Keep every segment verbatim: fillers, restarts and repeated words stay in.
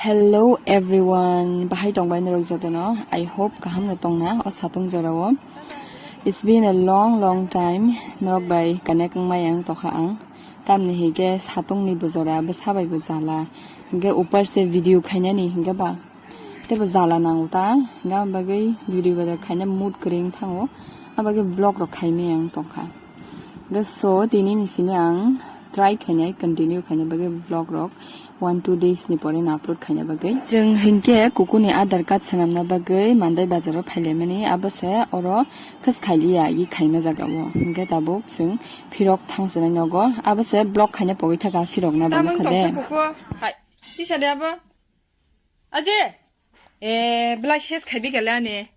Hello everyone, bahai tongbai norok jotono? I hope kaham no tongna o satung jorao. It's been a long long time norok bai connect wngmai ang tokha ang. Tamni hingke satung ni bo jora bwsa bai bo jala. Hingke upar se video khainani hingke ba tebo jala nango ta, hingke bagwi video bai khaina mood kwrwi wng thango. Abagwi vlog rok khaimai ang tongkha. Hingke so tini ni simi ang try khainai, continue khaina bagwi vlog rok one two days ni pore na upload khaina bagwi. Chwng hinkhe kuku ni Aadhaar card swnamna bagwi Mandai bazar o phailaimani, abo se oro khas khailiya agi khaima jaga o. Hinkhe tabuk chwng phirok thangsinai nogo, abo se vlog khaina pogwi thaka phirok na. Tamung bangkha de. Tongsa kuku. Hai. Tisa de abo. Aje. E, belai ses khaibi gale ani.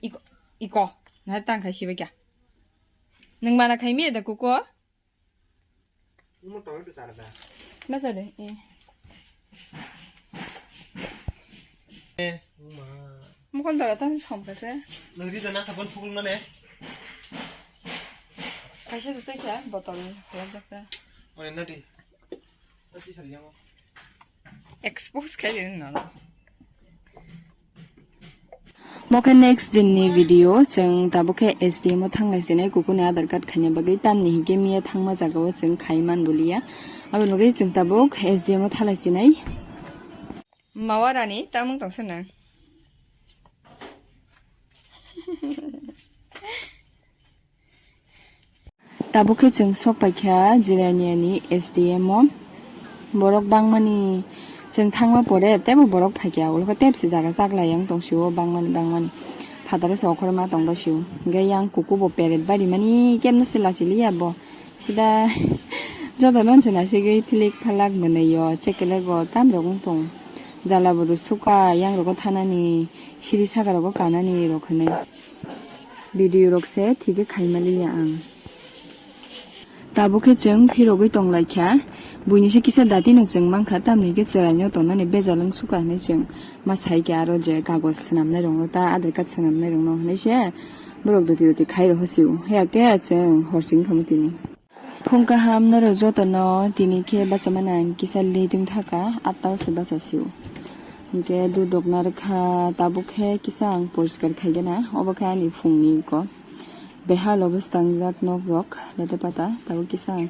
Iko, iko. Na tang khai sibe kya. Nang mana khaimi da kuku? Mo tong tu sara da. Masa de, eh. Eh, ma. Mo kon dara tan som ka se. Nang ri da na ka bon phukul mane. Kaisa tu tei kya botol halak dakta. Oi, nadi. Nadi sari yango. Expose khai de na. Mokhe next din ni video, chwng tabuk khe S D M o thanglai sinai, kuku ni Aadhaar card khaina bagwi, tamni hinkhe miya thangma jaga o chwng khai man buliya. Abo bagwi chwng tabuk S D M o thalai sinai. Mawa rani, tamung tong se nang. Tabuk khe chwng sok paikha Jirania ni S D M o. Borok bangmani chwng thangma pore teibo borok phaikha, ulo khe tebse jaga chaklai yang tongsio bangmani bangmani. Phataro se okhorma tongdosio. Hingke yang kuku bo peret barimani kemno se lachiliya bo. Sida jotono se nasigwi philik phalak mwnwi o, chekelego tamrok wng tong. Jala bwrwi suka, yang rogo thanani, siri saka rogo kanani rok hinwi. Video rok se thike khaimaliya ang. Tabuk khe chwng phirogwi tonglaikha. Buini se kisa dati no chwng mankha, tamni hwnkhe chwraino tongnani bejal wng suka hinwi chwng ma saikha aro je kagoj swnamnai rokno ta, Aadhaar card swnamnai rokno hinwi se borok doti doti khai rohosio. Haya khe chwng horsing khamu tini. Phung kaham norok jotono, tini khe bachamani ang kisa late wng thaka, atta o se bachasio. Hingke dudok narwkha, tabuk khe kisa ang poriskar khaigena, obo khe ani phungni ko. Behal obo stangjak nok rok, lete pata, tabuk kisa ang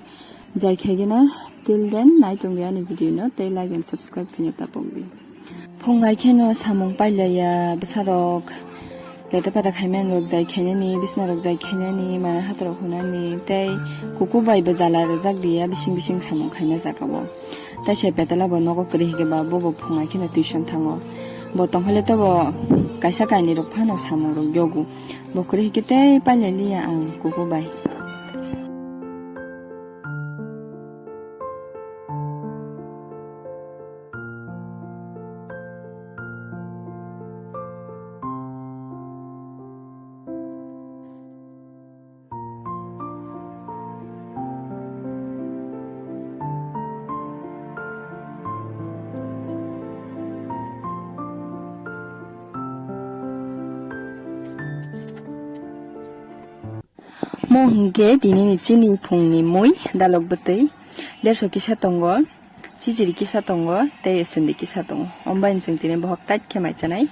jai khaigena. Till then, nai tongdi ani video no, tei like and subscribe khaina tapokdi. Phung hai kheno samung pailaiya bwsarok, lete pata khaimani rok jai khainani, bisna rok jai khainani, mana hatorok hunani, tei kuku bai bo jala rwjak diya bising bising samung khaima jaga o. Tai se petala bo nogo kwrwi hwnkhe ba bo bo phung hai kheno tuition thango. Bo tongkha le to bo kaisa kainwi rok phano samung rok yogo. Bo kwrwi hwnkhe tei pailai liya ang kuku bai. Mo hwnkhe tinini chini phungni mui dalok bwtwi derso kisa tongo, chichiri kisa tongo, tei sindi kisa tongo. Ombai chwng tini bohok tight khe mai chanai.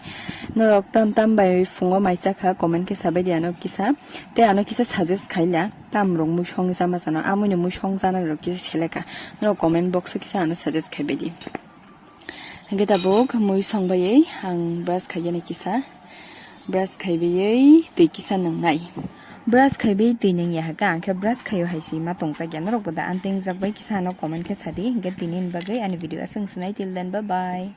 Norok tam tam bai phungo mai chakha, comment khe sabai di ano kisa. Tei ano kisa suggest khaila, tam rok mui song jama chana, amui no mui song jana rok kisa seleka. Norok comment box o kisa ano suggest khaibai di. Hingke tabuk mui songbayoi ang brush khaigani kisa. Brush khaibayoi twi kisa nwngnai. Brush khaibai twi nungya haka, ang khe brush khaio hai si ma tongjakya. Norok bo da ang tengjakbai kisa ano comment khe sadi. Hingke tini ni bagwi ani video aswk sinai. Till then, bye bye.